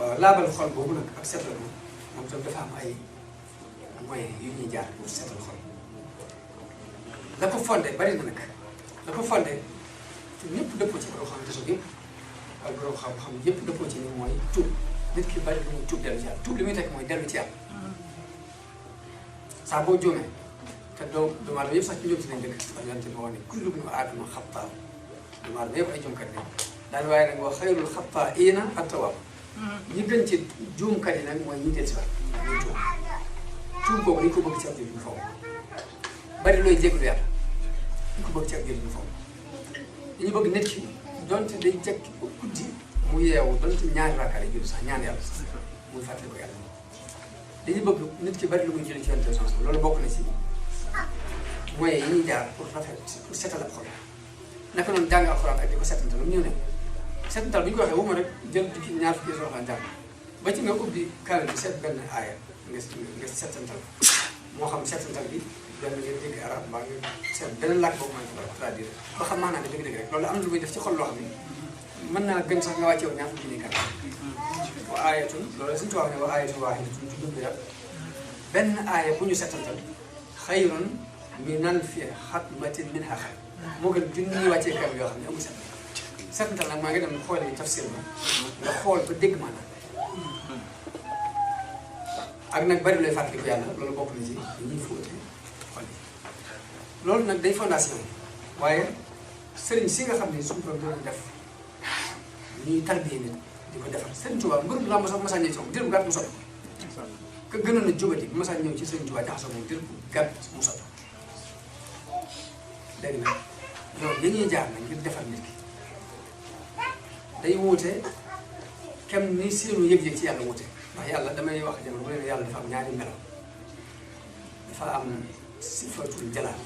waaw laabal xol boobu nag ak setal moom tam dafa am ay moyens yu ñuy jaar pour setal xol la ko fondé bari na nag la ko fondé ñëpp dëppoo ci borom xam tasoo yëpp ak borom xam-xam yëpp dëppoo ci ni mooy tuub nit ki bari lu muy tuub dellu ci yàlla tuub li muy tekk mooy dellu ci yàlla saa boo jóomee te doomu aadama yëpp sax ci ñoom si nañ dëkk ak yonte moo wax ne kullu ibnu aadama xataa doomu aadama yëpp ay juumkat ne daal waaye nag wa xayrul xataa'iina at-tawwaab ñi gën ci juumkat yi nag mooy ñi del si waat ñuy juum tuub boobu dañ ko bëgg ci ab jullit bu faw bari looy jégalu yàlla dañ ko bëgg ci ab jullit bu faw dañu bëgg nit ki donte day jekki ba guddi mu yeewu donte ñaari rakkaale julli sax ñaan yàlla sax muy fàttali ko yàlla dañu bëgg nit ki bari lu muy julli ci yonent sens loolu bokk na ci moyens yi ñuy jaar pour rafet pour setal ab xol naka noonu jàng alxuraan ak di ko setantal lu ñëw ne setantal bu ñu ko waxee waxuma rek jël ci ñaar fukki soo xam jàng ba ci nga ubbi kaamil bi seet benn aaya nga setantal moo xam setantal bi benn nga dégg arab mbaa nga seet beneen làkk boobu mën ko traduire ba xam maanaam dëgg-dëgg rek loolu am na lu muy def ci xol loo xam ne mën naa gën sax nga wàcceewu ñaar fukki nii kan wa aayatun loolu suñu tubaab ne wa aayatun waahidatun tuddubirat benn aaya bu ñu setantal xayrun min alfi xatmatin minhaa xayr moo gën junni wàccee kaamil yoo xam ne amul setantal nag maa ngi dem xool yi tafsir ma nga xool ba dégg maanaam ak nag bari looy fàttaliku yàlla loolu bokk na ci ñuy fóote xol yi loolu nag day fondation waaye sëriñ si nga xam ne suñu borom doon def ñuy tarbiyee nit di ko defar sëriñ Tuubaa mbir la masa ñëw ci moom dir bu gàtt mu sot ka gënoon a jubati bu masa ñëw ci sëriñ Tuubaa jaxasoo moom dir bu gàtt mu sot léegi nag loolu dañuy jaar nag ngir defar nit ki day wuute kem ni seenu yëg-yëg ci yàlla wuute ndax yàlla damay wax jamono bu ne yàlla dafa am ñaari melo dafa am sifatul jalaal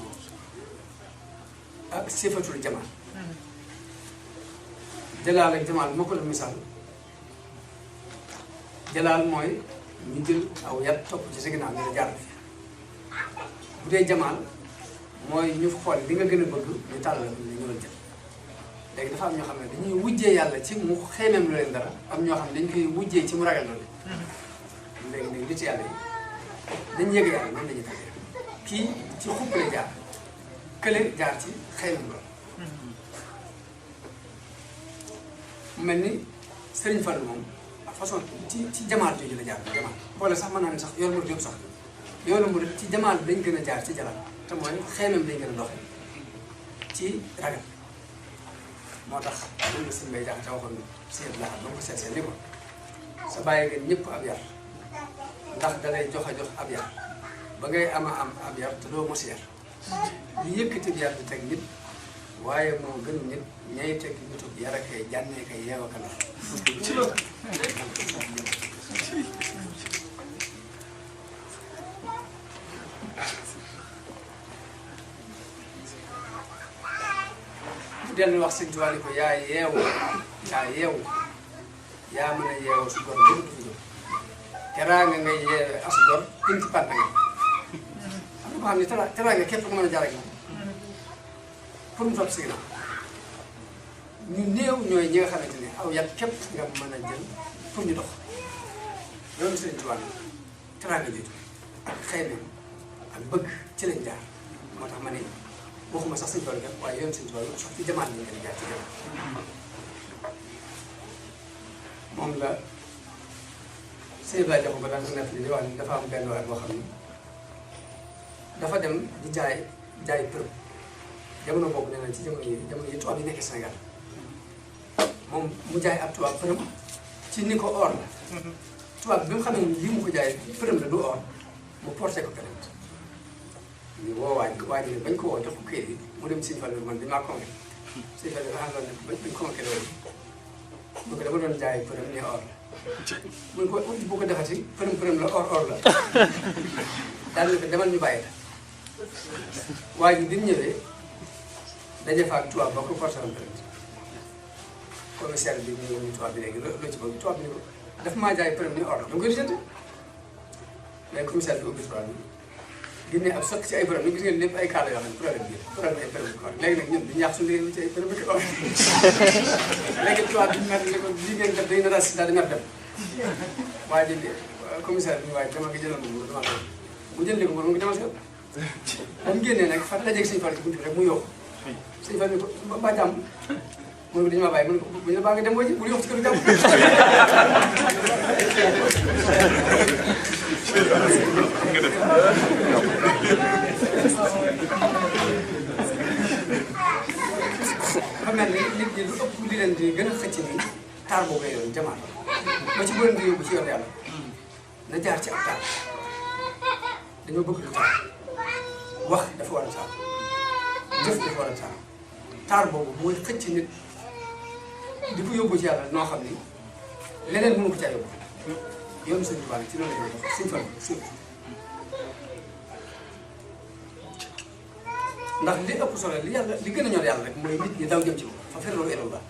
ak sifatul jamaal jalaal ak jamaal moo ko la misaal jalaal mooy ñu jël aw yat topp ci sa ginnaaw ñu la jaar fi bu dee jamaal mooy ñu xool li nga gën a bëgg ñu tàll la ñu ñëwal jël léegi dafa am ñoo xam ne dañuy wujjee yàlla ci mu xeemeem lu leen dara am ñoo xam ne dañ koy wujjee ci mu ragal loolu léegi nag nit yàlla yi dañ yëg yàlla noonu lañuy tàggee kii ci xupp la jaar kële jaar ci xeemeem loolu mu mel ni Sëriñ Fallu moom façon ci jamaal jooju la jaar jamaal boole sax mën naa ne sax yoon murid yëpp sax yoonu murid ci jamaal bi dañ gën a jaar ci jalaal te mooy xeemeem dañ gën a doxee ci ragal moo tax loolu la sëñ Bay Jaxate waxoon seet la ba mu ko seet ni ko sa bàyyi gën ñëpp ab yar ndax dalay jox a jox ab yar ba ngay am ab yar te doo mos yar li yëkkati yar di teg nit waaye moo gën nit ñay teg nitub yar ak ay jànnee kay yeew ak ndax dellu wax sëñ Tuubaa ni ko yaa yeewu yaa mën a yeewu su gor gën du fi jóg teraanga ngay yeewee as gor inti pànta nga am na ko xam ne teraanga képp ko mën a jaar ak moom pour mu topp si ginnaaw ñu néew ñooy ñi nga xamante ne aw yat képp nga mën a jël pour ñu dox loolu sëñ Tuubaa teraanga jooju ak xeemeem ak bëgg ci lañ jaar moo tax ma ne waxuma sax sëñ Tuubaa def waaye yoon sëñ Tuubaa sax ci jamaat lañ gën a jaar ci jamaat moom la sëñ Ibrahima Jaxu ba daan ko nekk di wax ni dafa am benn waay boo xam ni dafa dem di jaay përëm jamono boobu nee na ci jamono yi tubaab yi nekk Sénégal moom mu jaay ab tubaab përëm ci ni ko or la tubaab bi mu xam ne lii mu ko jaay përëm la du or mu porté ko keneen ñu woo waa ji bañ ko woo jox ko këyit bi mu dem Sëñ Fallu man bi maa convaincre Sëñ Fallu dafa àndoon ne bañ convaincre loolu bu ko dama doon jaay përëm ne or la mun ko bu ko defati përëm la or la daal ne ko demal ñu bàyyi la waa ji bi mu ñëwee daje fa ak tubaab ba ko porté woon përëm commissaire bi ñu ñu tubaab bi léegi loo ci bëgg tubaab bi ne ko daf maa jaay përëm ne or la dama koy lijjanti léegi commissaire bi ubbi tubaab bi génne ab sot ci ay përëm gis ngeen lépp ay kaala yoo xam ne problème bi ay përëm bi ko léegi nag ñun duñu yàq suñu liggéey ci ay përëm bi ko léegi tubaab bi mer ne ko li ngeen def day na ras daal di mer dem waa ji commissaire bi waaye dama ko jëloon mburu dama ko bu jëndee ko mburu mu ngi demal si yow ba mu génnee nag fa dajeeg sëñ Fall ci buntu bi rek mu yokk sëñ Fall ni ko ba jàmm mu ne ko dañu maa bàyyi mu ne ko bu ñu la baa nga dem boo ji bul yokk ci kër jàmm xam naa ne nit ñi lu ëpp li leen di gën a xëcc ni taar boobu lay doon jamono ba ci bëri di yóbbu ci yoon yàlla na jaar ci ab taar dañoo bëgg lu taar wax dafa war a taar jëf dafa war a taar taar boobu mooy xëcc nit di ko yóbbu ci yàlla noo xam ni leneen mënu ko caa yóbbu yoonu Sëñ Tuubaa ci loolu la ñuy dox suñu fan surtout ndax li ëpp solo li yàlla li gën a ñor yàlla rek mooy nit ñi daw jëm ci moom fa firru ilallah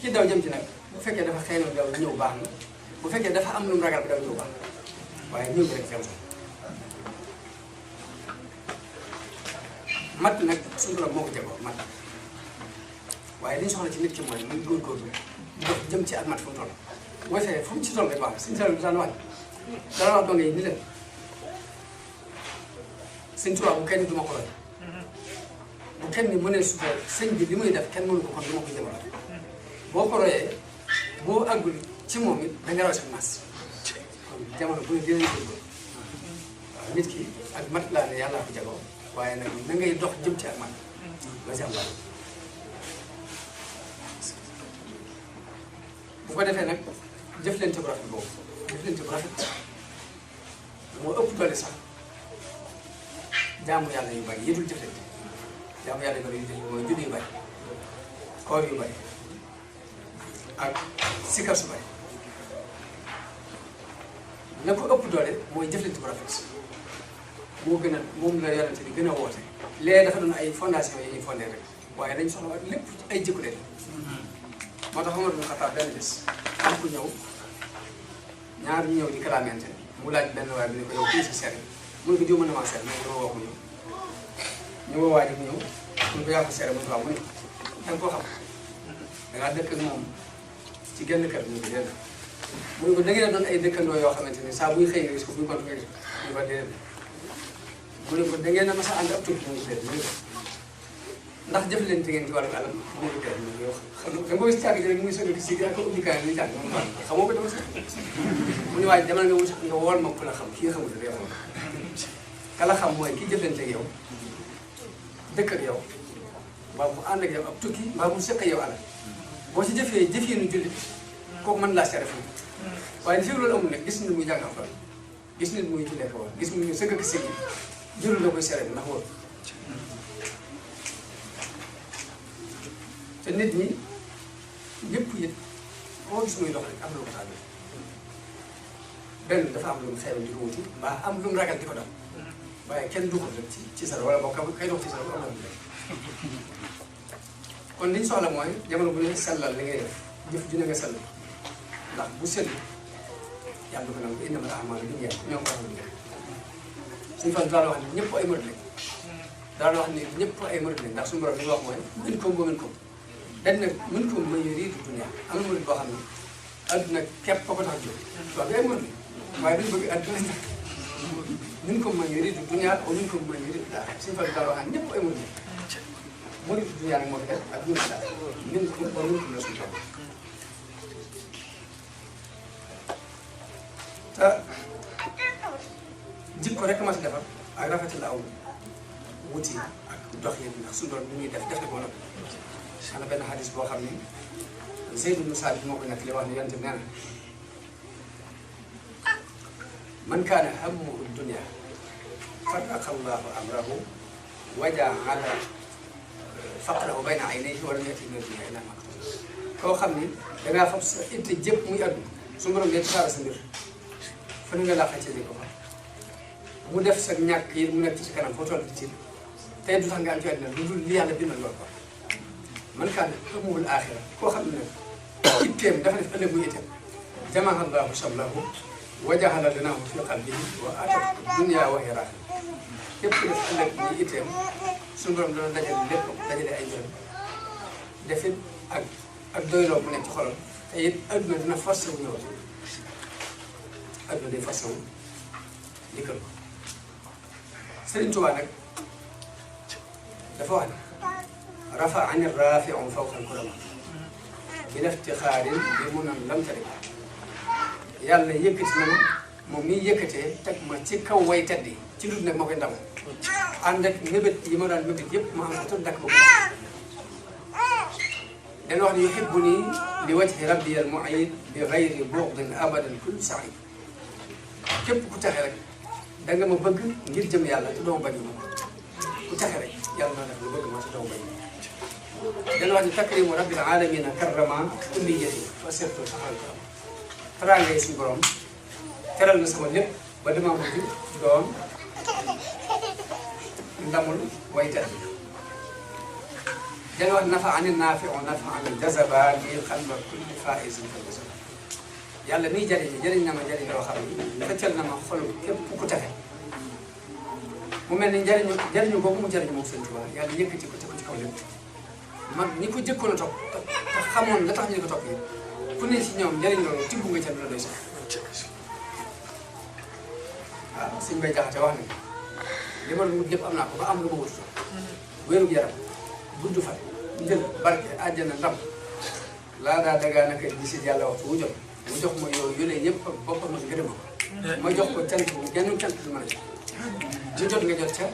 kii daw jëm ci nag bu fekkee dafa xëy na daw ñëw baax na bu fekkee dafa am lu mu ragal bi daw ñëw baax na waaye ñëw bi rek fi am solo mat nag suñu borom moo ko jagoo mat waaye li ñu soxla ci nit ki mooy muy góorgóorlu dox jëm ci ak mat fu mu toll boo fee fu mu ci toll rek baax suñu sal bi daan wax doon yi ni leen Sëñ Tuubaa bu kenn du ma ko roy bu kenn ni mënee suta sëñ bi li muy def kenn mënu ko kon du ma ko jëmal boo ko royee boo àggul ci moom it da nga raw sa mas kon jamono bu ne dinañ góorgóorlu waaw nit ki ak mat laa ne yàllaa ko jagoo waaye nag na ngay dox jëm ci ak mat la ci am la bu ko defee nag jëflante bu rafet boobu jëflante bu rafet moo ëpp doole sax jaamu yàlla yu bari yi dul jëflante jaamu yàlla yu bari yu jëflante mooy julli yu bari koor yu bari ak sikar su bari la ko ëpp doole mooy jëflante bu rafet moo gën a moom la yorante bi gën a woote léegi dafa doon ay fondation yi ñuy fondé rek waaye dañ soxla lépp ay jikko leen moo tax Omar bin Xattaab benn bés am ku ñëw ñaar ñu ñëw di kalaamente mu laaj benn waay bi ne ko yow kii si seet mu ne ko diw mën na maa seet mais dama wax mu ñëw ñu woo waa ji mu ñëw mu ne ko yaa ko seet mu ne ko waaw mu ne ko da nga koo xam dangaa dëkk ak moom ci genn kër ñu ko déedéet mu ne ko da ngeen a doon ay dëkkandoo yoo xamante ni saa buy xëy nga gis ko buy gont nga gis ko ñu ko déedéet mu ne ko da ngeen a mas a ànd ab tukki mu ngi déedéet mu ne ko ndax jëflante ngeen ci wàllu alal mu ngi déedéet mu ngi wax xam nga ko gis càgg ji rek muy sonn si ak ubbikaay ni jàng moom xamoo ko dama sax mu ne waaye demal nga wut nga wool ma ku la xam kii xamul dafay xam ka la xam mooy kii jëflante ak yow dëkk ak yow mbaa mu ànd ak yow ab tukki mbaa mu sëq yow alal boo ci jëfee jëfeenu jullit kooku mën laa seere fu waaye li fi loolu amul nag gis nit muy jàng alxuraan gis nit muy jullee ko war gis nit muy sëgg ak sëgg jëlul la koy seere bi ndax wóor te nit ñi ñëpp it koo gis muy dox rek am na lu ko taal benn dafa am lu mu xeeram di ko wuti mbaa am lu mu ragal di ko daw waaye kenn du ko rek ci sara wala boo kay dox ci sara bu am na kon li ñu soxla mooy jamono bu ne sellal li ngay def jëf ju ne nga sell ndax bu sell yàlla du ko nangu innamal a'maalu binniyaat ñoo ko waxal ñu suñu fan daal wax ni ñëpp ay murid lañ daal wax ni ñëpp ay murid lañ ndax suñu borom li ñu wax mooy mën koom ba mën koom dañ nag mën koom ma yuriidu dunya am na murid boo xam ne adduna képp ko tax jóg wax nga ay murid waaye duñu bëgg adduna mën koom ma yuriidu dunya wa mën koom ma yuriidu aaxira suñu fan daal wax ni ñëpp ay murid lañ murid dunya nag moo fi def ak murid daal mën koom ba mën koom la suñu borom te jikko rek ma si defar ak rafetal aw wuti ak dox yi ndax suñu doon bu ñuy def na ko nag am na benn xadis boo xam ni Zayd ibn Saabit moo ko nekk li wax ni yonent bi nee na man kaana hammuhu dunya faraqa Allahu amrahu wa ja'ala faqrahu bayna aynayhi wa lam ya'ti min ad-dunya illa ma kataba koo xam ni dangaa fab sa itte jëpp muy àdduna suñu borom day tasaare sa mbir fa nga laa xëccee ko fa mu def sa ñàkk yi mu nekk ci sa kanam foo toll ci tey du tax nga am ci àddina lu dul li yàlla bindal lool ko man kaana hammuhu al-aaxira koo xam ne nag itteem dafa def ëllëg muy itteem jama'a Allahu shamlahu wa ja'ala ghinahu fi qalbihi wa aataahu dunya wa hiya raaxila képp ku def ëllëg muy itteem suñu borom dana dajale lépp dajale ay njëriñ def it ak doyloo bu nekk ci xolam te it adduna dina forcé wu ñëw adduna day façon dikkal ko Sëriñ Tuubaa nag dafa wax ne rafa ani rafi'u fawqa al-kurama bi iftixaarin bi munan lam tarik yàlla yëkkati na ma moom miy yëkkatee teg ma ci kaw way tedd yi ci lu nag ma koy ndam ànd ak mébét yi ma daan mébét yëpp ma am ko tur dakk ba ko dana wax ne yuhibbuni li wajhi rabbi al mu'id bi ghayri bughdin abadan kullu sa'id képp ku taxe rek da nga ma bëgg ngir jëm yàlla te doo bañ ma ku taxe rek yàlla na def lu bëgg ma te doo bañ dana wax ne takrimu rabbil alamina karrama kulliyati wa sirtu saxal ko teraanga yi suñu borom teral na sama lépp ba dama mujj doon ndamul waykat dana wax nafa anil naafi'u nafa anil jazaba li xalba kulli faizin fa jazaba yàlla miy jëriñ na ma jëriñ loo xam ne feccal na ma xol képp ku taxe mu mel ni jëriñu boobu mu jëriñu moom Sëriñ Tuubaa yàlla yëkkati ko teg ko ci kaw lépp mag ñi ko jëkkoon a topp te xamoon la tax ñu ko topp yi ku ne ci ñoom jëriñ loolu tibb nga ca du la doy sax waaw sëñ Bay Jaxate wax ne li ma doon wut lépp am naa ko ba am lu ma wut wéerug yaram gudd fan njël barke àjjana ndam laa daa dagaa naka di si yàlla waxtu wu jot mu jox ma yow yële yëpp ak boppam ak gërëm ma jox ko cant bu genn cant du mën a jot jot nga jot ca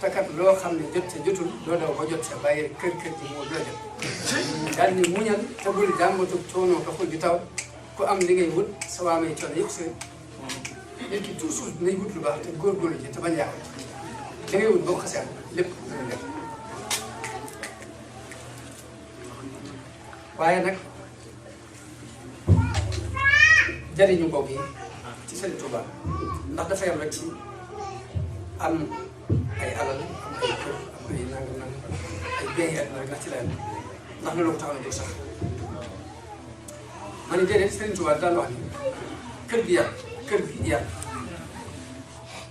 te kat loo xam ne jot ca jotul doo daw ba jot ca bàyyi kër ji moo doo jot daal ni muñal te bul jàmbatu coono ko xul di taw ku am li ngay wut sa waamee coono yëpp seen nit ki toujours dinañ wut lu baax te góorgóorlu ci te bañ yàq li ngay wut boo ko xasee am lépp dina nekk waaye nag jariñu boobu yi ci Sëriñ Tuubaa ndax dafa yam rek ci am ay alal am ay kër am ay nangam ay biens àdduna rek ndax ci la yam ndax loolu ko tax na jóg sax ma ne déedéet Sëriñ Tuubaa daan wax ni kër gi yar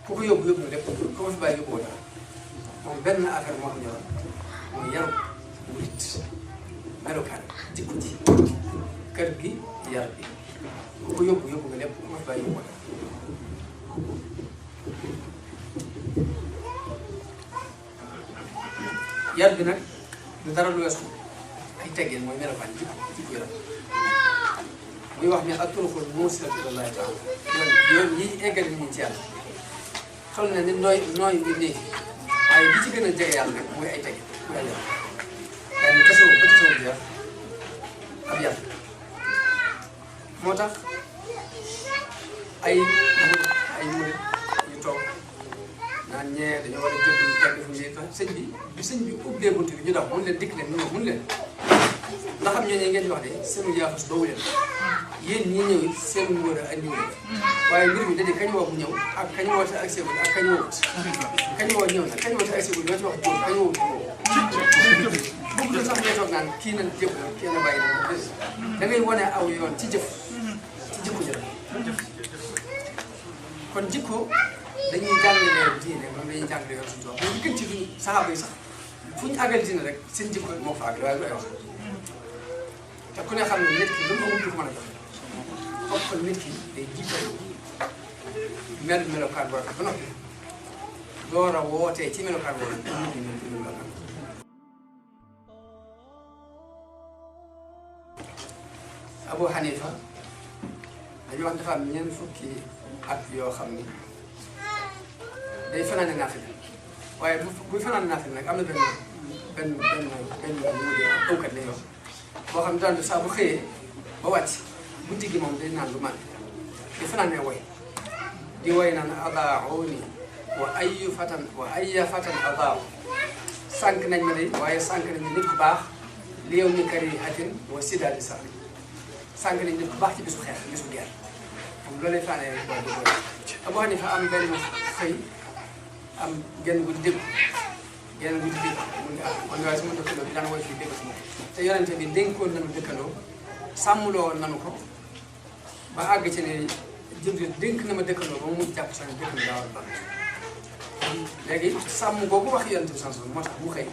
ku ko yóbbu yóbbu na lépp ku ko fi bàyyi yóbbu dara moom benn affaire moo ko ñoroon mooy yaru murit melokaan jikko ji kër gi yar bi ku ko yóbbu nga lépp ku ko fi bàyyi yóbbu dara yar bi nag du dara lu weesu ay teggin mooy melokaan jikko yaram muy wax ne ak turuqul muusilatu ilallaahi taala yoon yi eggal nit ñi ci yàlla xam ne ni nooy ngi nii waaye li ci gën a jege yàlla nag mooy ay teggin muy ay yar waaye ni tasawuf ba tasawuf jeex ab yar moo tax ay murit yu toog naan ñee dañoo war a jënd teg fu ñuy sëñ bi ubbee bunt bi ñu daw mun leen dikk leen ñu mun leen ndax xam ñooñu ngeen di wax de seenu yaafus doowu leen yéen ñii ñëw it seenu ngóor a andi wu leen waaye mbir mi dañuy kañ woo bu ñëw ak kañ woote ak seegul ak kañ woowut kañ woo ñëw na kañ woote ak seegul doo ci wax jóom kañ woowut bëgg na sax ngay toog naan kii na jëf na kii na bàyyi na da ngay wane aw yoon ci jëf ci jikko jëf kon jikko dañuy jàngale diine moom dañuy jàngale yoon suñu toog ñu gën ci duñ saxaaba yi sax fu ñu àggal diine rek seen jikko moo fa àgg waaye du ay wax te ku ne xam ne nit ki lu mu amul du ko mën a jox foofu kon nit ki day jiital melokaan bu rafet ba noppi door a wootee ci melokaan boobu nit ñi mel ci melokaan Abu Hanifa dañu wax dafa am ñeent fukki at yoo xam ni day fanaane naafila waaye buy fanaane naafila nag am na benn awkat lay wax boo xam ne daal saa bu xëyee ba wàcc guddi gi moom day naan lu man di fanaane woy di woy naan adaauni wa ayya fatan adaaw sànq nañ ma de waaye sànq nañ nit ku baax li yow ni kari hatin wa sidaadi sax sànq nañ nit ku baax ci bisu xeex bisu guerre moom loolu lay fanaane Abu Hanifa am benn xëy am genn guddi dégg mu ne man waaye sama dëkkandoo bi daan woy fii dégg sama te yonente bi dénkoon nañu dëkkandoo sàmmloo nañu ko ba àgg ci ne Jibril dénk na ma dëkkandoo ba mu mujj jàpp sax ne dëkkandoo daa war a baax léegi sàmm boobu wax yonente bi sans moo tax mu xëy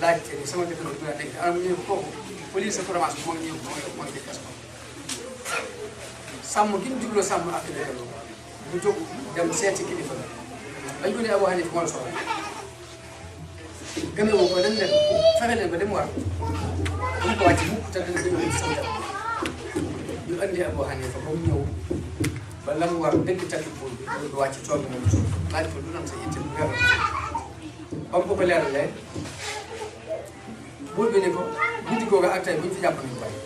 laajte ni sama dëkkandoo bi laa dénk anam ñu kooku police sa province bi moo ngi ñëw moo ngi dëkk sàmm gi mu jubloo sàmm ak dëkkandoo mu jóg dem seeti kilifa la dañ ko ne Abu Hanifa moo la soxla gëmee woo ko dem leen fexe leen ba dem war bu ko wàcc mukk te dana gën a sant ñu andi Abu Hanifa ba mu ñëw ba la mu war dëgg takki buur bi buur bi wàcc tool bi moom suuf laaj ko du nam sa itte bu leeral ba mu ko leeralee buur bi ne ko guddi googu ak tey bu ñu fi jàpp nañu bàyyi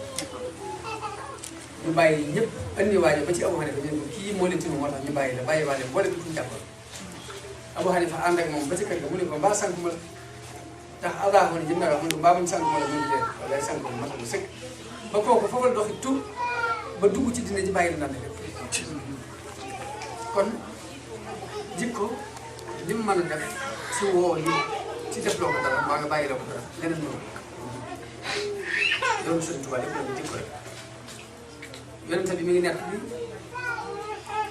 ñu bàyyi ñëpp andi waaje ba ci Abu Hanifa ñu ne ko kii moo leen tinu moo tax ñu bàyyi la bàyyi waaje boole bi fu ñu jàppal Abu Hanifa ànd ak moom ba ci kër ga mu ne ko mbaa sànq ma la ndax Allah ma ne jëm naa wax mu ne ko mbaa buñ sànq ma la mu ne wala sànq ma matal bu sëkk ba kooku foofu la doxi tur ba dugg ci dina ji bàyyi la naan def kon jikko li mu mën a def ci woo ni ci def loo ko dara maa nga bàyyi loo ko dara leneen ñëw yoonu Sëriñ Tuubaa lépp loolu jikko rek yonent bi mi ngi nekk bi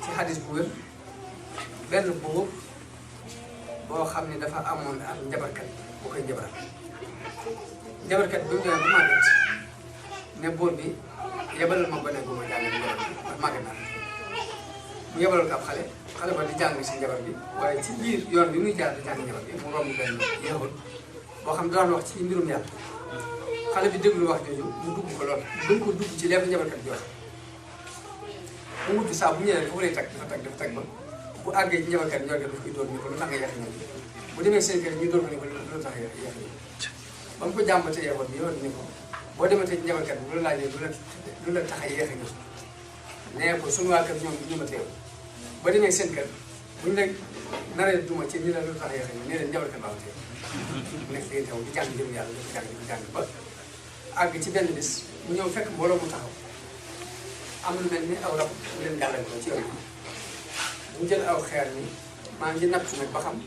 ci xadis bu wér benn buur boo xam ne dafa amoon ak njabarkat bu koy njabaral njabarkat bi mu ñëwee ba màggat ne buur bi yebalal ma gone gu ma jàng njabar bi ndax màggat naa mu yebalal ko ab xale ba di jàng si njabar bi waaye ci biir yoon bi muy jaar di jàng njabar bi mu romb benn yéexul boo xam ne daan wax ci mbirum yàlla xale bi déglu wax jooju mu dugg ko lool gën ko dugg ci lépp njabarkat bi wax mu mujj saa bu ñëwee foofu lay tag dafa tag ba bu àggee ci njabarkat ñoo daf koy dóor ni ko lu tax nga yàq ñoom bu demee seen kër ñu dóor ko ni ko lu tax yàq ba mu ko jàmbatee yeexoon bi yoon ni ko boo dematee ci njabarkat bi bu la laajee lu la tax a yéex a ñëw nee ko suñu waa kër ñoom ñu ma teew ba demee seen kër buñ la naree duma ci ni la lu tax a yéex a ñëw nee leen njabarkat baa teew nekk day taw di jàng jëm yàlla di jàng ba àgg ci benn bis mu ñëw fekk mbooloo mu taxaw am lu mel ni aw rab bu leen gàllankoor ci yoon bu jël aw xeer ni maa ngi natt nag ba xam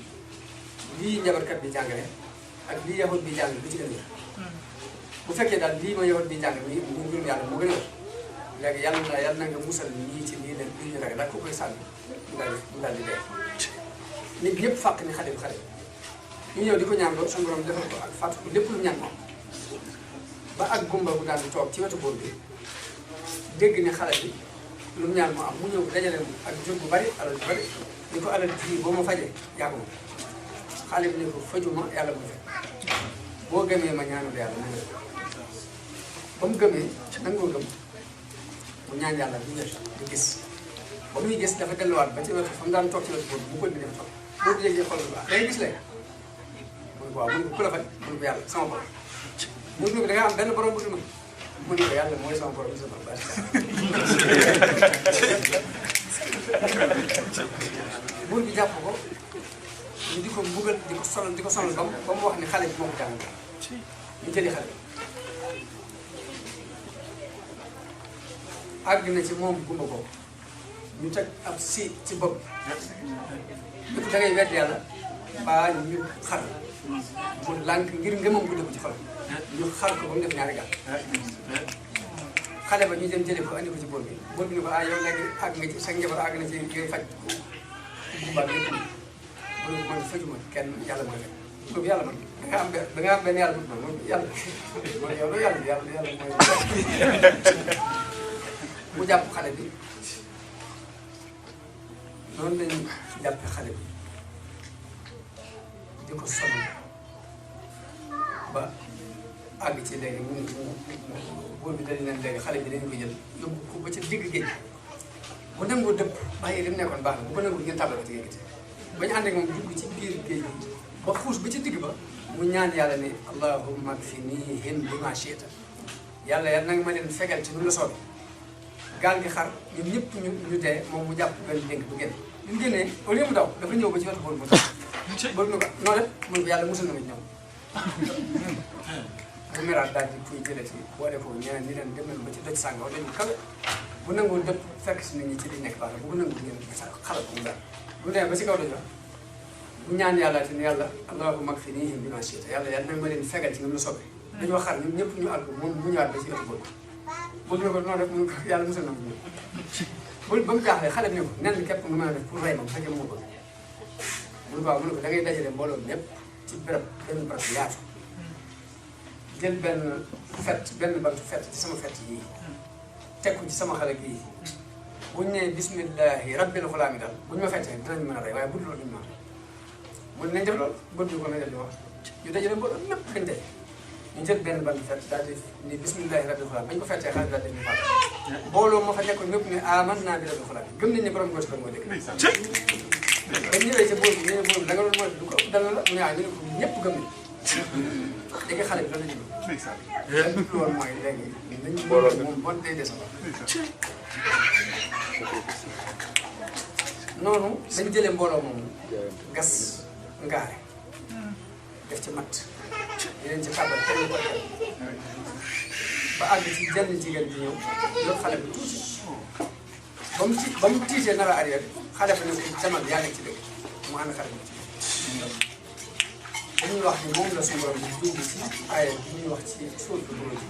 lii njabarkat bi jàngale ak lii yahut bi jàng lu ci gën a bu fekkee daal lii ma yahut bi jàng mi mu gën yàlla mu gën a léegi yàlla na nga musal ñii ci lii leen lii ñu ragal daal ko koy sànni mu daal di dee nit ñëpp fàq ni xale ñu ñëw di ko ñaan loolu suñu borom defal ko ak fàttu ko lépp lu ñaan moom ba ak gumba bu daal di toog ci wetu buur bi dégg ni xale bi lu mu ñaan mu am mu ñëw dajale ak jur bu bari alal bu bari ni ko alal ji boo ma fajee yaa ko moom xale bi ne ko fajuma yàlla bu fekk boo gëmee ma ñaanal yàlla na nga ba mu gëmee nangoo gëm mu ñaan yàlla du wér di gis ba muy gis dafa delluwaat ba ci wetu fa mu daan toog ci wetu buur bi mu ko di def toog boo ko yëgee xool bu baax day gis léegi mu ne ko waaw mu ne ko ku la faj mu ne ko yàlla sama borom mu ne ko da nga am benn borom bu dul ma mu ne ko yàlla mooy sama borom sama baax buur bi jàpp ko ñu di ko mbugal di ko sonal ba mu wax ni xale bi moo ko jàng ñu jëli xale àgg na ci moom gumba ko ñu teg ab si ci bopp bi da ngay wedd yàlla ba ñu xar mu lànk ngir ngëmam ko dëgg ci xol ñu xar ko ba mu def ñaari gàll xale ba ñu dem jëlee ko andi ko ci buur bi ni ko ah yow léegi àgg nga ci sa njabar àgg na ci ngay faj gumbaat lépp mu ne ko man fajuma kenn yàlla mooy faj ko yàlla man da nga am benn yàlla bu man yàlla man yow la yàlla mooy mu jàpp xale bi noonu lañu jàppe xale bi di ko sonn ba àgg ci léegi mu buur bi dañu leen léegi xale bi dañu ko jël yóbbu ko ba ca digg géej bu nangoo dëpp bàyyi li mu nekkoon baax na bu ko nangu ngeen tàbbal ko ci géej gi ba ñu ànd ak moom dugg ci biir géej gi ba xuus ba ci digg ba mu ñaan yàlla ne allahumma kfinihim bima shi'ta yàlla yàlla na nga ma leen fegal ci nu la soobee gaal gi xar ñun ñëpp ñu dee moom mu jàpp benn dénk bu génn bi mu génnee au lieu mu daw dafa ñëw ba ci wetu boolu mu tax boolu na ko noo def mun ko yàlla musul na ma ci ñoom bu meraat daal di kuy jëlee ci boole ko ñeneen ñi leen dem nañ ba ci doj sànga wala ñu kawe bu nangoo dëpp fekk si nit ñi ci li nekk baax na bu ko nangu ngeen xalal ko mu daal bu demee ba si kaw doj la bu ñaan yàlla te ne yàlla allahumma kfinihim bimaa shi'ta yàlla nag ma leen fegal ci nga mu soobee dañoo xar ñun ñëpp ñu àgg moom mu ñëwaat ba ci wetu boolu boobu ne ko noonu rek mu ne ko yàlla musal na ma ñëw ba mu jaaxlee xale bi ne ko nen képp nga mën a def pour rey ma bu fekkee mu ko mu ne ko waaw mu ne ko da ngay dajale mbooloo ñëpp ci béréb benn barab yaatu jël benn bantu fett ci sama fett yii teg ko ci sama xale bii buñ ne bismillahi rabbil xulaami daal buñ ma fekkee dinañ mën a rey waaye bu dul loolu duñ ma mun nañ def loolu bët bi ko nañ def li wax ñu dajale mbooloo lépp kañ tey ñu jël benn bant fett daal di ni bismillahi rabbil xulaam bañ ko fekkee xaalis daal di ñu faat mbooloo moo fa nekkoon ñëpp ne aman naa bi rabbil xulaam gëm nañ ne borom góor moo dëkk bañ ñëwee ca bóor bi ñu ne bóor bi da nga doon mooy du ko dal la mu ne ñu ne ko ñëpp gëm nañ léegi xale bi loolu la ñu loolu mooy léegi nañ moom bon day des noonu dañ jëlee mbooloo moomu gas ngaare def ci matt yeneen ci xabal kenn ko ba àgg ci jenn jigéen bi ñëw yor xale bi tuuti ba mu tiitee nar a arrière xale bi ne ko demal yaa nekk ci dëgg mu ànd xale bi ci dañuy wax ni moom la suñu borom di dugg ci aaya bi ñuy wax ci suuf bi buruj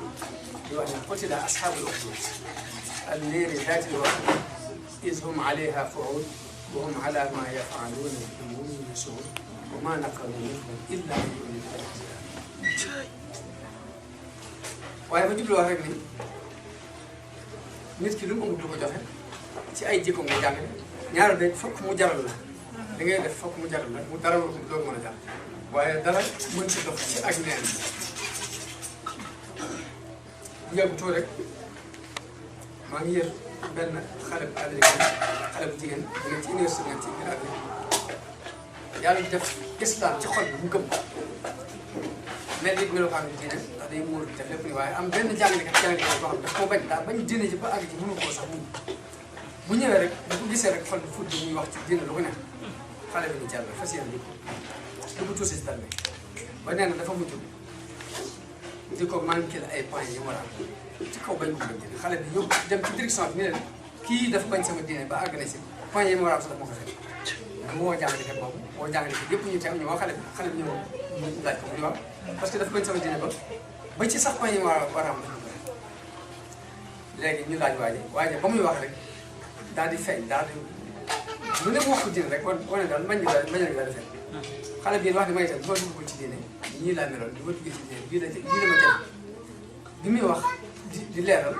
di wax ne qutila ashaabul uxduud an-naari zaatil waquud iz hum alayhaa qu'uud wa hum alaa maa yaf'aluuna bil mu'miniina shuhuud wa maa naqamuu minhum illaa an yu'minuu billaah. waaye ba jubloo rek ni nit ki lu mu amul du ko joxe ci ay jikko nga jàng ñaar de fokk mu jaral la da ngay def fokk mu jaral la mu dara loolu mën a jàng waaye dara mën si dox ci ak neen bu yàggu tuuti rek maa ngi yër benn xale bu américain xale bu jigéen bu nekk ci université nekk ci biir Amérique yàlla def islam ci xol bi mu gëm mel ni melokaanu diine ndax day muur def lépp ni waaye am benn jàngalekat boo xam daf koo bañ daa bañ diine ji ba àgg ci mënu koo sax bu ñëwee rek bu ko gisee rek xol bi fudd muy wax ci diine lu ko neex xale bi ni jàll fas yéene di ko tuusi si dal bi ba nee na dafa mujj di ko manqué ay points yi mu war a am ci kaw bañ ko gëm diine xale bi yóbbu dem ci direction bi ni leen kii dafa bañ sama diine ba àgg na si points yi mu war a am sax dafa ma ko fekk mu woo jàngalekat boobu woo jàngalekat yëpp ñu teew ñu woo xale bi ñëw ñu laaj ko mu wax parce que dafa bañ sama diine ba ci sax points yi mu war a am léegi ñu laaj waaje ba muy wax rek daal di feeñ daal di lu ne mu wax ko diine rek wane daal mañ daal di feeñ xale bi wax ne may itam bu ma duggul ci diine ñii laa meloon bi ma duggee ci diine bii la ma jël bi muy wax di leeral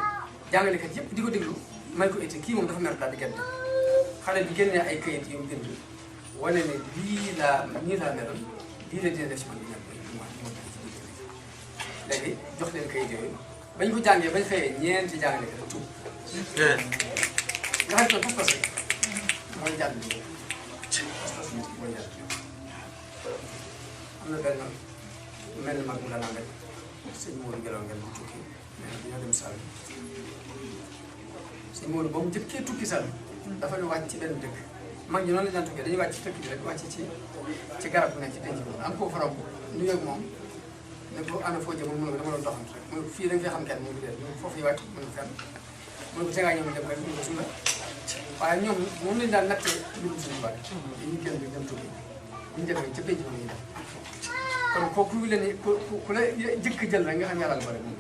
jàngalekat yëpp di ko déglu may ko itti kii moom dafa mer daal di gerte xale bi génnee ay kayit yu mu bind wane ne nii laa meloon lii la dina def ci man bi léegi jox leen kayit yooyu bañ ko jàngee bañ xëyee ñeenti jàngalekat tuub nga xam ne pas-pas mooy jàll bi pas-pas mooy jàll am na benn mel ni mag mu danaa rek sëñ Mourou Ngelaw ngeen bu tukki mais dañoo dem Sall sëñ Mourou ba mu jëkkee tukki Sall dafa ñu wàcc ci benn dëkk mag ñi noonu la ñu daan tukkee dañuy wàcc ci dëkk bi rek wàcc ci garab bu nekk ci penc bi am koo fa romb nuyoo ak moom ne ko ana foo jëm mu ne ko dama doon doxantu rek mu ne ko fii da nga fi xam kenn mu ngi dee foofu yi wàcc mu ne ko fenn mu ne ko tegaa ñoom dem rek mu ne ko suñu la waaye ñoom moom lañu daan nattee dugub suñu bari dañuy génn bi dem tukki bu ñu demee ca penc ba ñuy dem kon kooku leen ni ku la jëkk jël rek nga xam yàlla la bare moom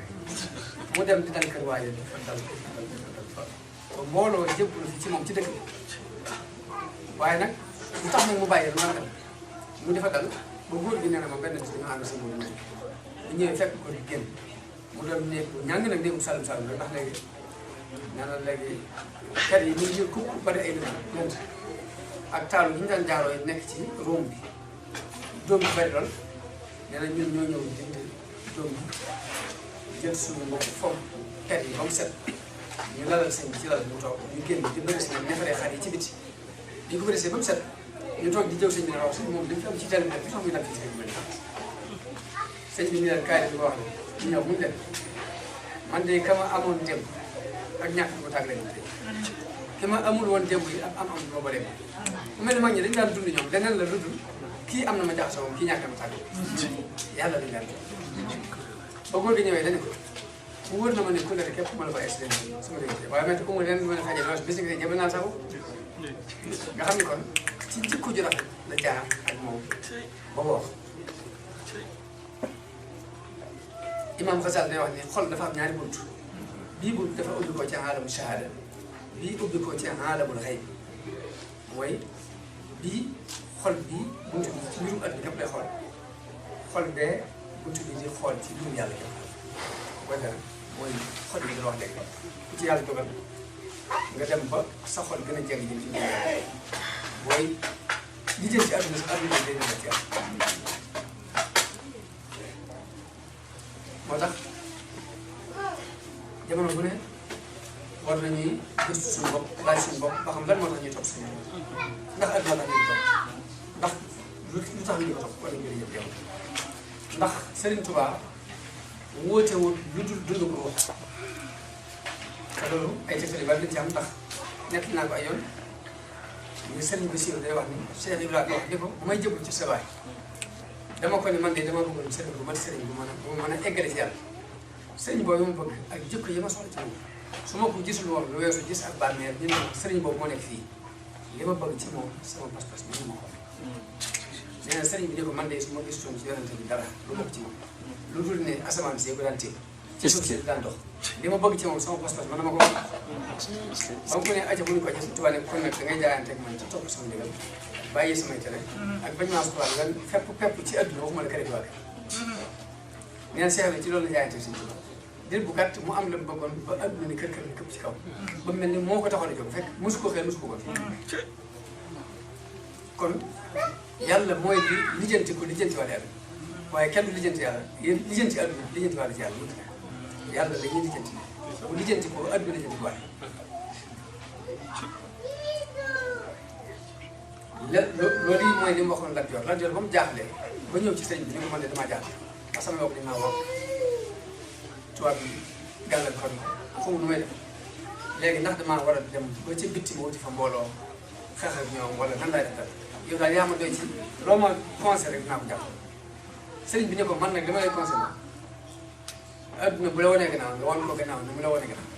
mu dem di dal kër waaye dafa dal fa mbooloo jëblu fi ci moom ci dëkk bi waaye nag lu tax nag mu bàyyi lu mën a dem mu defa dal ba góor gi nee na ma benn bis dañoo ànd sa mboolu bu ñëwee fekk ko di génn mu doon néeg ñàng nag néegu salum salum rek ndax léegi nee na léegi kër yi ñu ngi ku bari ay lënt ak taalu yi ñu daan jaaroo yi nekk ci róom bi doom bi bari lool nee na ñun ñoo ñëw dindi doom bi jël suñu fomm kër yi ba mu set ñu lalal sëñ bi ci lal mu toog ñu génn di bëri si nag nefaree xar yi ci biti bi ñu ko bëri ba mu set ñu toog di jëw sëñ bi ne waaw sëñ moom dañ fi am ci teel bi sax muy dal ci sëñ bi sëñ bi ñu leen kaay bi ko wax ne ñu ñëw muñu dem man de ka ma amoon démb ak ñàkk ko tàgg lañu tey ki ma amul woon démb yi am moo ba dem mu mel ni mag ñi dañu daan dund ñoom leneen la lu dul kii am na ma jaxasoo moom kii ñàkk na ma tàgg yàlla dañu daan ba góor gi ñëwee dañu ko mu wër na ma ne ku nekk képp mën a ko accident sama diggante waaye man amul leneen lu mën a fajee loolu bis nga jëbal naa sax nga xam ni kon ci jikko ju rafet la jaar ak moom ba wax imam Xasal day wax ni xol dafa am ñaari bunt bii bunt dafa ubbi ko ci aalamu shahada bii ubbi ko ci aalamul xayb mooy bii xol bii bunt bi ci mbirum àdduna képp lay xool xol bee bunt bi di xool ci mbirum yàlla képp booy dara mooy xol yi dina wax léegi ku ci yàlla dogal nga dem ba sa xol gën a jàng jëm ci biir booy li jëm ci àdduna sax àdduna day nekk ci am moo tax jamono bu ne war nañuy gëstu suñu bopp laaj suñu bopp ba xam lan moo tax ñuy topp suñu ndax àdduna tax ñuy topp ndax lu tax ñu ko topp wala mbir yëpp yow ndax Serigne Touba wóotewul lu dul dund ko wax te loolu ay tegtal yu bari lañ ci am ndax nekk naa ko ay yoon ñu Serigne Bassirou day wax ni Cheikh Ibrahima wax ni ko bu may jëbul ci sa waay dama ko ni man de dama bëggoon Serigne bu mat Serigne bu mën a eggale ci yàlla Serigne boobu ma bëgg ak jikko yi ma soxla ci moom su ma ko gisul woon lu weesu gis ak bàmmeel ñu ne Serigne boobu moo nekk fii li ma bëgg ci moom sama pas-pas bi ñu ma ko nee na Serigne bi ne ko man de su ma gisoon ci yonente bi dara lu bokk ci moom lu dul ne asamaan si ko daan téye ci suuf si daan dox li ma bëgg ci moom sama pas-pas man na ma ko wax ba mu ko ne aja bu ñu ko aja su tubaab ne kon nag da ngay jaayante ak man ci topp sama ndigal bàyyi samay tere ak bañ maa sutuwaal nga fepp ci adduna waxuma la kër gi waale neen Cheikh bi ci loolu la jaayante si tubaab dir bu gàtt mu am la mu bëggoon ba adduna ni kër ni këpp ci kaw ba mel ni moo ko taxoon a jóg fekk mosu ko xëy mosu ko kon yàlla mooy li lijjanti ko lijjanti wàllu yàlla waaye kenn du lijjanti yàlla yéen lijjanti àdduna lijjanti wàllu ci yàlla mënut a yàlla la ñuy lijjanti bu lijjanti ko àdduna lijjanti wàll loolu yi mooy li mu waxoon Lat Joor Lat Joor ba mu jaaxlee ba ñëw ci sëñ bi ni ko man de damaa jaaxle parce que sama mbokk dañ maa wax tubaab bi gàllankoor ma xamu nu may def léegi ndax damaa war a dem ba ca bitti ma wuti fa mbooloo xeex ak ñoom wala nan laay def dara yow daal yaa ma doy ci loo ma conseil rek dinaa ko jàpp sëriñ bi ne ko man nag li ma lay conseillé adduna bu la wanee gannaaw nga wan ko gannaaw ni mu la wanee gannaaw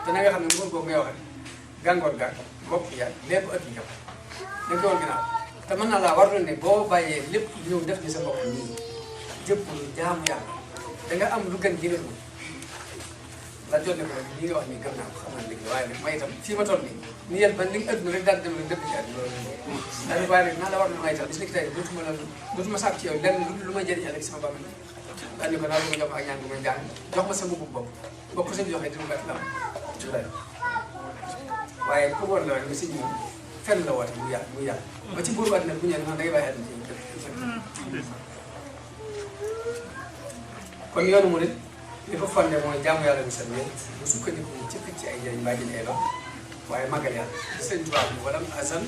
te na nga xam ne mu ko ngay waxee gàngoor gaag bopp ya lépp adduna jàpp da nga koy wan gannaaw te mën naa laa warul ne boo bàyyee lépp ñëw def ni sa bopp nii jëpp jaamu yàlla da nga am lu gën jëlee ko la jot ne ko rek li nga wax nii gëm naa ko xam naa dëgg waaye nag may itam fii ma toll nii ni yéen ban li nga adduna rek daal dem rek dëkk ci àdduna loolu daal waaye nag naa la war na may itam bis ni ki tey dootuma sàkk ci yow lenn lu may jëriñ ëllëg sama bàmmeel daal ni ko daal ma jox ak ñaan bu may jàng jox ma sa mbubb bopp bopp sëñ bi joxee dina gàtt la am waaye pour war la wax ne sëñ moom fenn la woote mu yàlla ba ci buuru àddina bu ñëwee man da ngay bàyyi àddina ci kon yoonu mu nit li ko fondé mooy jaamu yàlla bi seen wér bu sukkandiku ci ci ay njëriñ mbaa jënd ay lor waaye màggal yàlla sëñ tubaab bi wala asal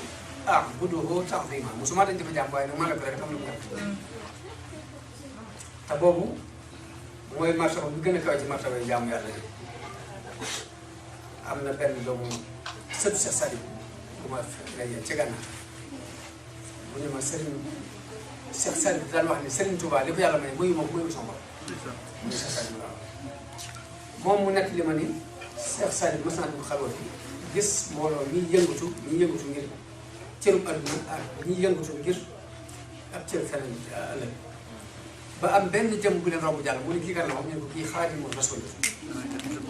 bu doo ta'zima musuma dañ di ko jàmm waaye nag màggal ko rek am na mu def te boobu mooy martaba bi gën a kaw ci martaba yi jaamu yàlla yi am na benn doomu sëtu Cheikh Sadib bu ma lay ci gànnaar bu ñu ma Serigne Cheikh Sadib daan wax ne Serigne Touba li ko yàlla may muy moom muy sama bopp muy Cheikh Sadib waaw moom mu nekk li ma ni Cheikh Sadib mos naa dugg xalwa fi gis mbooloo ñiy yëngatu ngir cërub adduna ak ñiy yëngatu ngir ab cër feneen ëllëg ba am benn jëm bu leen romb jàll mu ne kii kan la wax ñu ne ko kii Xaadimu Rasuul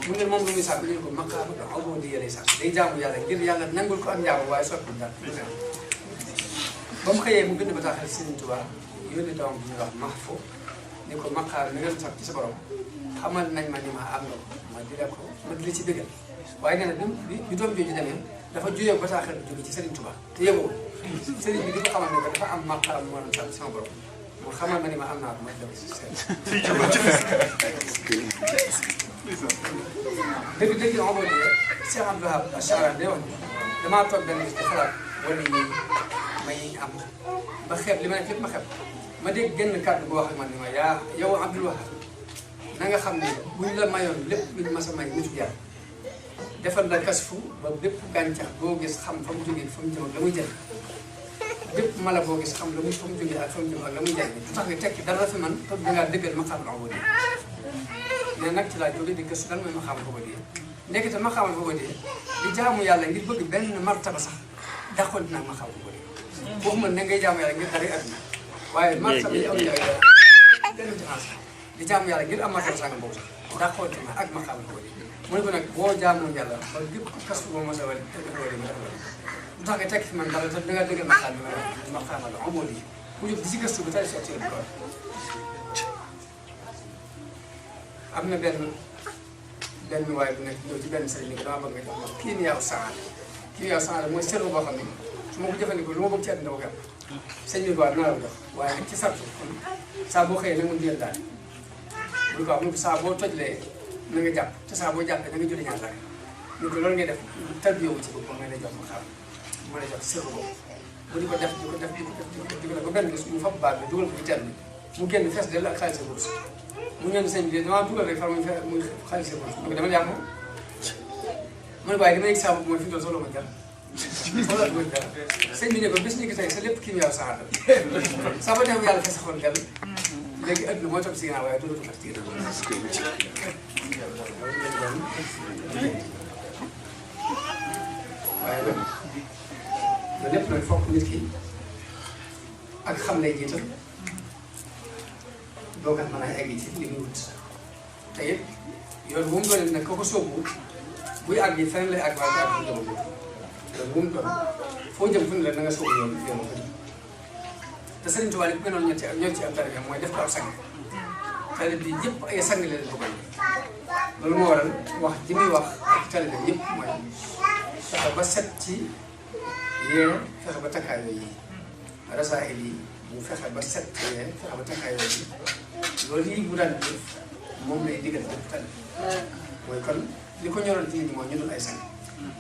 mu ne moom lu muy sàkk ñu ne ko maqaama ubudiyya di yàlla sàkk day jaamu yàlla ngir yàlla nangul ko ak njaamu waaye soppi daal ba mu xëyee mu bind bataaxal Sëriñ Tuubaa yónni doom bu ñuy wax Mahfou ni ko maqaam mi nga doon sàkk ci sa borom xamal nañ ma ni ma am nga ko ma di la ci bëggal waaye nee na bi doom jooju demee dafa juyee bataaxal bi jóge ci Sëriñ Tuubaa te yëgoo sëriñ bi di ko xamal ne ko dafa am maqaam moo doon sàkk sama borom mu xamal ma ni ma am naa ko ma dem si seen dëgg Omar bi Cheikh Abdou Wahab Achara day wax ni damaa toog benn bis di xalaat wala yi may am ba xeeb li ma nekk lépp ma xeeb ma dégg genn kàddu boo wax ak man ni ma yaa yow Abdou Wahab na nga xam ne buñ la mayoon lépp luñ mas a may nitu yàlla defal la kasfu ba bépp gàncax boo gis xam fa mu jógee fa mu jëm ak la muy jëriñ bépp mala boo gis xam la muy fa mu jógee ak fa mu jëm ak la muy jëriñ du tax nga tekki dara fi man toog dangaa dëggal ma xam ko di mais nag ci laa jógee di gëstu lan mooy ma xamal ko ba dee ndekete ma xamal ko ba dee di jaamu yàlla ngir bëgg benn martaba sax daxoon dinaa ma xamal ko ba dee waxuma ne ngay jaamu yàlla ngir dara adduna waaye martaba yi am jaay benn différence di jaamu yàlla ngir am martaba sàngam boobu sax daxoon dina ak ma xamal ko ba dee mu ne ko nag boo jaamoo yàlla ba gépp kas boo mos a wale lu tax nga tekki fi man dara te dangaa dëggal ma xaal bi ma xamal la amoo lii mu jóg di si gëstu ba tey sotti la am na benn benn waay bu nekk ñëw ci benn sëriñ ni dama bëgg nga jox ma kiimiyaaw saada kiimiyaaw saada mooy seetlu boo xam ne su ma ko jëfandikoo lu ma bëgg ci àddina ko am sëñ bi quoi dinaa la jox waaye nag ci sartu kon saa boo xëyee na mun jël daal bu ko am saa boo tojlee na nga jàpp te saa boo jàppee na nga julli ñaar rakk ñu ko loolu ngay def tarbiyoo ci boppam nga lay jox ma xam ma lay jox seetlu boobu bu di ko def di ko def di ko def di ko def ba benn bis mu fab baat bi dugal ko ci teen bi mu génn fees dell ak xaalis bourse mu ñëw sëñ bi damaa dugal rek far muy xaalis bourse mu ko dama yàq moom mu ne waaye dama yëg saa bopp mooy fi mu toll soxla ma dara soxla ma dara sëñ bi ne ko bis ni ki tey sa lépp kii mi yàlla saxaar saa ba dem yàlla fes sa xol gàll léegi adduna mooy topp si ginnaaw waaye dootu topp si ginnaaw waaye nag loolu lépp nag fokk nit ki ak xam lay jiital doo kat mën a egg ci li muy wut te it yoon bu mu doon nag ko ko sóobu buy àgg yi feneen lay àgg waaye àgg jëm loolu bu mu doon foo jëm fu ne la na nga sóobu yoon yoon ko te Sëriñ Tuubaa li ko gënoon ñoo ci am tariqa mooy def ko ab sang tali bi yëpp ay sang leen ko bañ loolu moo waral wax ji muy wax ak tali bi yëpp mooy fexe ba set ci yee fexe ba takkaayoo yi rasaa'il yi mu fexe ba set yee fexe ba takkaayoo yi loolu yi bu daan def moom lay digal def tali mooy kon li ko ñoroon ci nit ñi mooy ñu dul ay sang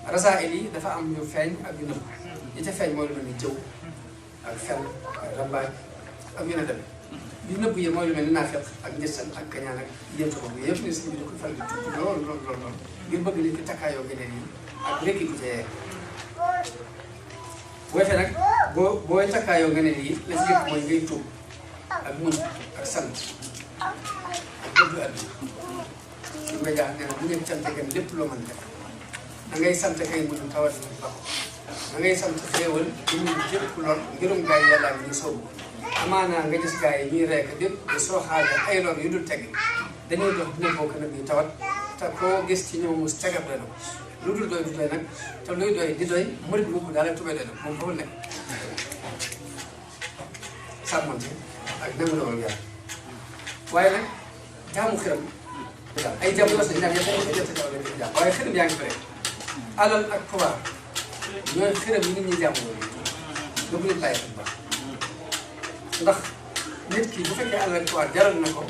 rasaa'il yi dafa am ñu feeñ ak yu nëbb yi ca feeñ mooy lu mel ni jëw ak fen ak rambaaj ak yu ne dem li nëbb yi mooy lu mel ni naafeq ak njëstal ak kañaan ak yéen ko bu yëpp ne si bi di ko faral di tudd lool ngir bëgg nit ki takkaayoo geneen yi ak rekki ku cee boo fee nag booy takkaayoo geneen yi la ci jëkk mooy ngay tuub ak muñ ak sant ak dëgg àdduna lu nga jaax nee na bu ngeen cante gën lépp loo mën def da ngay sant kay muñ tawat na ba da ngay sant xéewal di ñu jëpp lool ngërëm gaa yi yàlla ñu soobu amaanaa nga gis gaa yi ñuy rekk dépp di soo xaaja ay lor yu dul tegg dañuy dox dina bokk nag ñu tawat te koo gis ci ñoom mus tegab la lu dul doy du doy nag te luy doy di doy murit boobu daal tubay doy nag moom foofu nekk sàmmante ak nangu dogal yàlla waaye nag jaamu xiram ay jaamu yoo xam ne ñaar waaye xiram yaa ngi fi rek alal ak pouvoir ñooy xiram yi nit ñi jaamu loolu doogu leen bàyyi bu baax ndax nit ki bu fekkee alal ak pouvoir jaral na ko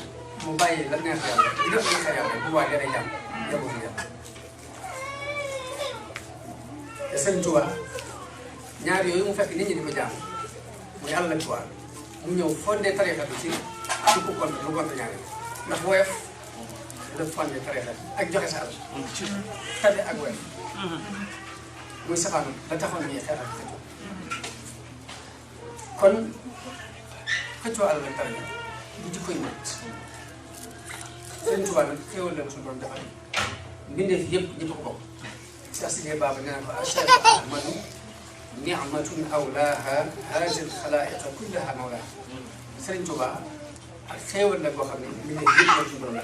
mu bàyyi la neex yàlla di def la neex yàlla bu baax day jàmm yàlla yàlla te Sëriñ Tuubaa ñaar yooyu mu fekk nit ñi di ko jàmm muy alal ak pouvoir mu ñëw fondé tarixa bi ci ku compte lu compte ñaar ndax woyof daf fondé tarixa bi ak joxe sa alal tabe ak woyof muy safaanu la taxoon ñuy xeex ak xëccoo kon xëccoo alal ak tarixa du jikkoy nit Sëriñ Tuubaa nag xéewal la suñu borom defal mbindeef yëpp ñëpp ko bokk si asidee baaba nee na ko Cheikh Ahmadu ni'matun awlaaha haazil xalaa'iqa kullaha mawlaaha Sëriñ Tuubaa ak xéewal la boo xam ne mbindeef yëpp la suñu borom la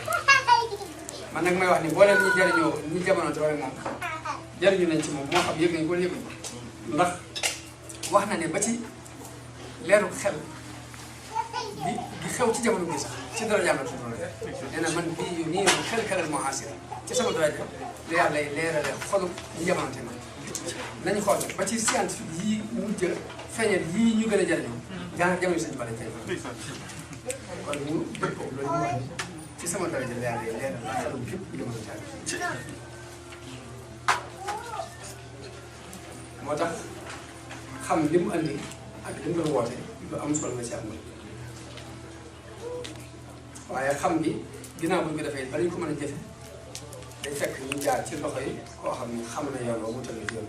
man nag may wax ni boo leen ñu jariñoo ñu jamono te moom jariñu nañ ci moom moo xam yëg nañ ko wala yëguñ ndax wax na ne ba ci leeru xel bi xew ci jamono bi sax ci dara yàlla tudd na nee na man bii yu nii xel xelal moo asir ci sama daraja la yàlla lay leerale xolu ñu jamonante man nañu xool ba ci scientifique yii mujj feeñal yii ñu gën a jariñoo daanaka jamono sañ bala tey kon ñu dëpp loolu ñu wax ci sama daraja la yàlla lay leerale xelu képp ku jamonante moo tax xam li mu andi ak li mu doon woote lu am solo la ci am waaye xam gi ginnaaw bu ñu ko defee ba ñu ko mën a jëfe day fekk ñu jaar ci loxo yi koo xam ne xam na yoon mu tënk ci yoon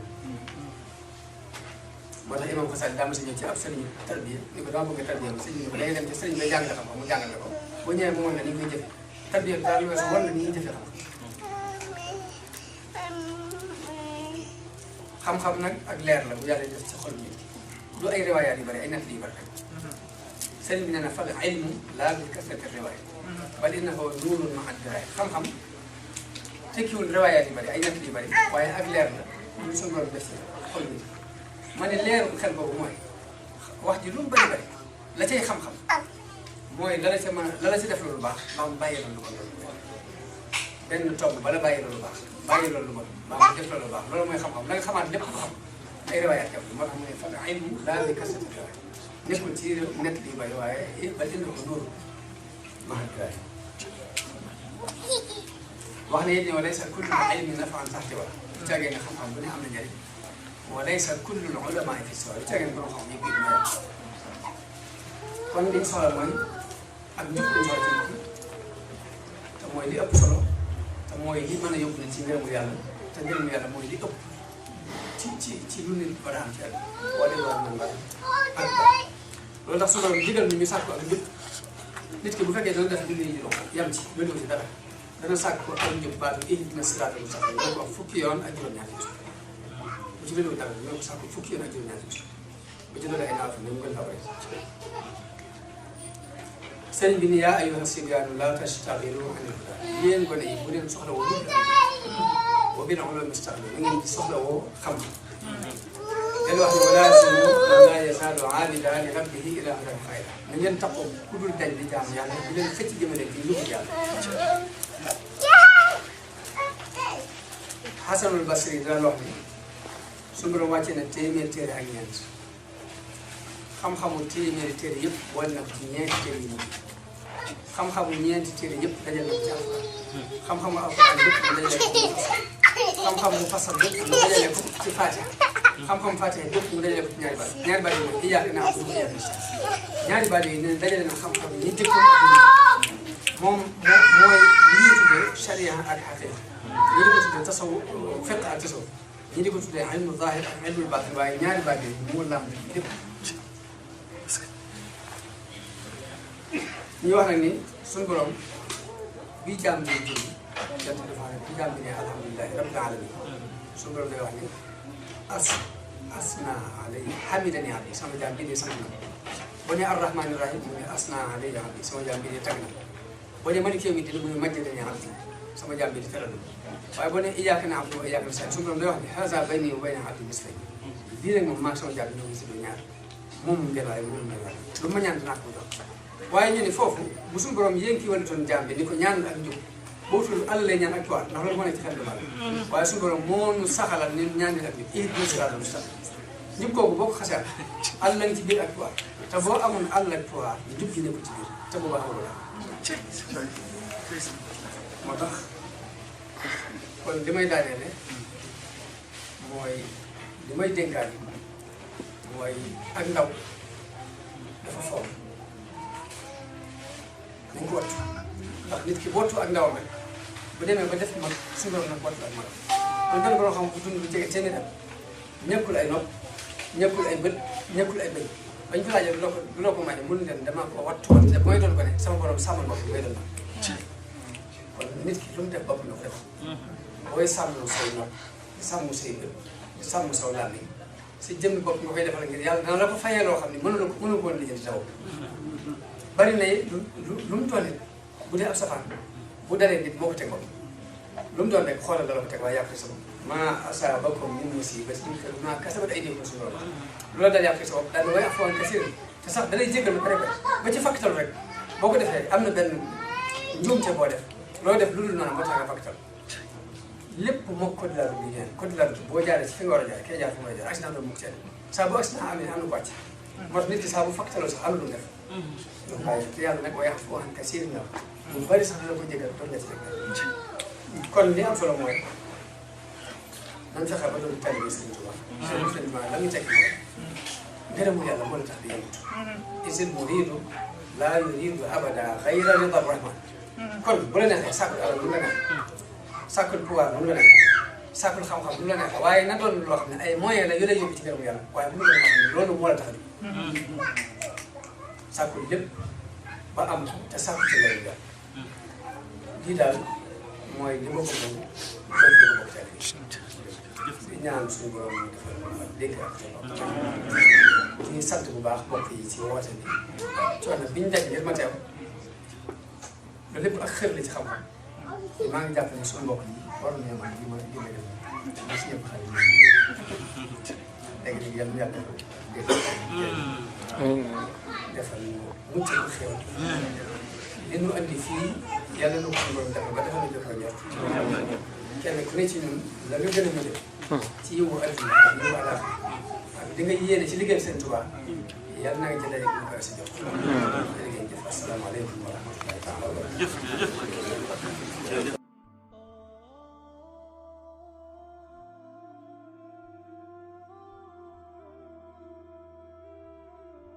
moo tax imam Xasaali daa ma si ñëw ci ab sëriñ tarbiya ni ko dama bëgg a tarbiya ma sëriñ ni ko da ngay dem ci sëriñ bay jàngale xam-xam mu jàngale ko boo ñëwee mu wan la ni ñu koy jëfe tarbiya daal lu weesu wan la ni ñuy jëfe xam-xam nag ak leer la bu yàlla def ci xol bi du ay riwaayaat yu bëri ay nett yu bëri rek sëriñ bi nee na fal ilmu laa bi kasrati riwaaya bal innahu nuurun ma'a diraaya xam-xam tekkiwul riwaayaat yu bëri ay nett yu bëri waaye ak leer la ñu suñu borom def ci xol bi ma ne leeru xel boobu mooy wax ji lu mu bëri bëri la cay xam-xam mooy la la ca mën a la la ca def lu baax ba mu bàyyi la lu ko loolu benn tomb bala bàyyi loolu baax bàyyi loolu bon maa ngi def loolu baax loolu mooy xam-xam la nga xamaat lépp xam ay riwaayaat kam moo tax mu ne fa ilmu laa bi kasrati riwaaya nekkul ci net bi bari waaye bal innahu nuurun ma'a al-qiraaya wax ne it ne wa laysa kullu ilmin naf'an tahtawa lu caagee nga xam-xam bu ne am na njëriñ wa laysa kullu ulamaa fi sawa lu caagee nga xam ñëpp it ñëw kon liñ soxla mooy ak njub lañ soxla ci nit te mooy li ëpp solo te mooy li mën a yóbbu nit ci ngërëmu yàlla te ngërëmu yàlla mooy li ëpp ci lu nit war a am ci àll wala li war a mën ak loolu tax su doon digal ni ñu sàkku ak njub nit ki bu fekkee dana def julli yi yam ci loolu ci dara dana sàkku ak njub baatu ihdina siraatal mustaqiim ñoo ko wax fukki yoon ak juróom-ñaari bu ci loolu dara ñoo ko sàkku fukki yoon ak juróom-ñaari bu ci loolu ay naatu ñu gën fa bëri sëriñ bi ni yaa ayyuha sibyaanu laa tashtaxilu anil hudaa yéen gone yi bu leen soxla woo wa bil ulumi istaqbilu da ngeen di soxla woo xam-xam dañu wax ne wa laazimu man laa yazaalu aabidan li rabbihi ilaa an yalqaa xayra na ngeen taxaw ku dul dañ di jaam yàlla bu leen xëcc jëmale ci lu yàlla. Xasanul Basri daan wax ni suñu borom wàcce na téeméeri téere ak ñeent xam-xamu téeméeri téere yëpp boole na ko ci ñeenti téere yi xam-xamu ñeenti téere yëpp dajal na ko ci alxuraan xam-xamu alxuraan yëpp mu dajale ko xam-xamu fasal yëpp mu dajale ko ci Faatiha xam-xamu Faatiha yëpp mu dajale ko ci ñaari baat yi mooy iyyaaka na'budu wa iyyaaka nasta'iin ñaari baat yi ne dajale na xam-xam ñi jëkkoon moom mooy li ñuy tuddee charia ak xaqiiqa ñi di ko tuddee tasawuf fiqh ak tasawuf ñi di ko tuddee ilmu zaahir ak ilmu baatin waaye ñaari baat yi moo lamb lépp ñu wax nag ni suñu borom bi jaam bi julli jant dafa ne bi jaam bi ne alhamdulilahi rabbil alamin suñu borom day wax ni asna alayhi hamidani abdi sama jaam bi ne sant na boo nee arrahmani rahim mu ne asna alayhi abdi sama jaam bi ne tag na boo nee maliki yawmi din mu ne majjadani abdi sama jaam bi di teral waaye boo nee iyyaaka na'budu wa iyyaaka nasta'iin suñu borom day wax ni haza bayni wa bayna abdi mislayni bii nag moom maa sama jaam bi ñoo ngi si du ñaar moom mu ngeen waaye mu mel waaye lu ma ñaan dinaa ko jox waaye ñu ne foofu bu suñu borom yéen kii walitoon jaam bi ni ko ñaan ak njub boo tudd àll lay ñaan ak tuwaat ndax loolu moo nekk ci xel dama waaye suñu borom moo ñu saxalal ni ñaan ak njub ihdina siraatal mustaqiim njub kooku boo ko xasee àll lañ ci biir ak tuwaat te boo amoon àll ak tuwaat njub gi nekkul ci biir te boobaa xamul la moo tax kon li may daaneele mooy li may dénkaan yi mooy ak ndaw dafa foor dañ ko wattu ndax nit ki wattu ak ndawam rek bu demee ba def mag suñu borom nag wattu ak mag man benn borom xam bu dund bu jege téeméer at ñëkkul ay nopp ñëkkul ay bët ñëkkul ay bëñ bañ ko laajee du loo ko may mënu leen damaa ko wattu woon te mooy doon ko ne sama borom sàmmal bopp bi ngay doon kon nit ki lu mu def bopp na ko def booy sàmm say nopp sàmm say bët sàmm saw làmmiñ si jëmmi bopp nga koy defal ngir yàlla dana la ko fayee loo xam ne mënu ko woon lijjanti taw bari na lu mu toll bu dee ab safaan bu dalee nit moo ko teg bopp lu mu doon rek xoolal dala ko teg waaye yàq sa bopp maa asaabakum min musiibatin bimaa kasabat aydiikum suñu borom lu la dal yàq sa bopp daal di way afwan kasiiran te sax da lay jéggal lu pare ba ci fakkatal rek boo ko defee am na benn njuumte boo def loo def lu dul noonu moo tax nga fakkatal lépp moom code de la route bi ñaan code de la route boo jaaree si fi nga war a jaar kee jaar fi nga war a jaar accident doo mukk seen saa bu accident amee am na ko wàcc moo tax nit ki saa bu fakkataloo sax am na lu mu def donc waaye te yàlla nag way afwan kasiiran la lu bari sax dina ko jégal doon la ci rek kon li am solo mooy nan fexe ba doon taalibe Sëriñ Tuubaa. Sëriñ Tuubaa la muy tekki mooy ngërëmu yàlla moo la tax di yëngatu. isil muriidu laa yuriidu abada xayra rida rahman kon bu la neexee sàkkul alal lu la neex sàkkul pouvoir lu la neex sàkkul xam-xam lu la neex waaye na doon loo xam ne ay moyens la yu lay yóbbu ci ngërëmu yàlla waaye bu ñu doon xam ne loolu moo la tax di sàkkul lépp ba am te sàkku ci ngërëmu yàlla lii daal mooy li ma ko mën a def ko teel di ñaan suñu borom ñu defal dégg ak di sant bu baax mbokk yi ci woote bi coono bi ñu daj ngir ma teew loolu lépp ak xër la ci xam-xam maa ngi jàpp ne suñu mbokk yi waroon nañoo mën li ma def ba si ñëpp xale yi léegi nag yàlla defal ñu mucc bu xew li ñu andi fii yàlla na ko suñu borom defal ba defal na jot ñor kenn ku ne ci ñun la nga gën a mën ci yiwu adduna ak yiwu àllaax ak di nga yéene ci liggéeyal seen Tuubaa yàlla na nga jëlee ñu koy si jox jërë ngeen jëf asalaamaaleykum wa rahmatullahi taala wa barakatuh